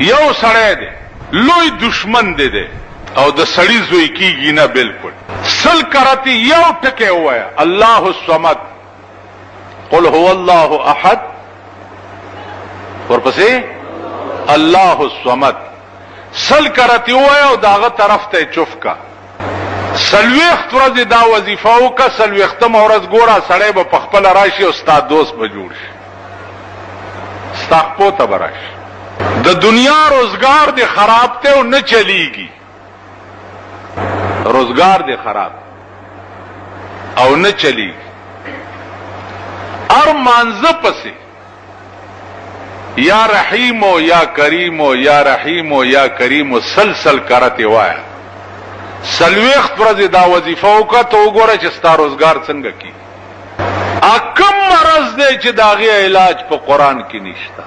یو سړی دی لوی دشمن دی دی او د سړی زوی کیږي نه بالکل. سل کرتی یو ټکی ووایه الله الصمد قل هو الله احد ورپسې الله الصمد سل کرتی ووایه او داغه طرف ته چف کا. څلوېښت ورځې دا وظیفه وکړه، څلوېښتمه ورځ ګوره سړی به په خپله راشي او ستا دوست به جوړ شي، ستا خپو ته به راشي. د دنیا روزګار دې خراب دی او نه چلیږي، روزګار دې خراب او نه چلیږي، هر مانځه پسې یا رحیمو یا کریمو یا رحیمو یا کریمو سل سل کرتې وایه، څلوېښت ورځې دا وظیفه وکړه، ته وګوره چې ستا روزګار څنګه کیږي. کوم مرض دی چې د هغې علاج په قرآن کې نشته؟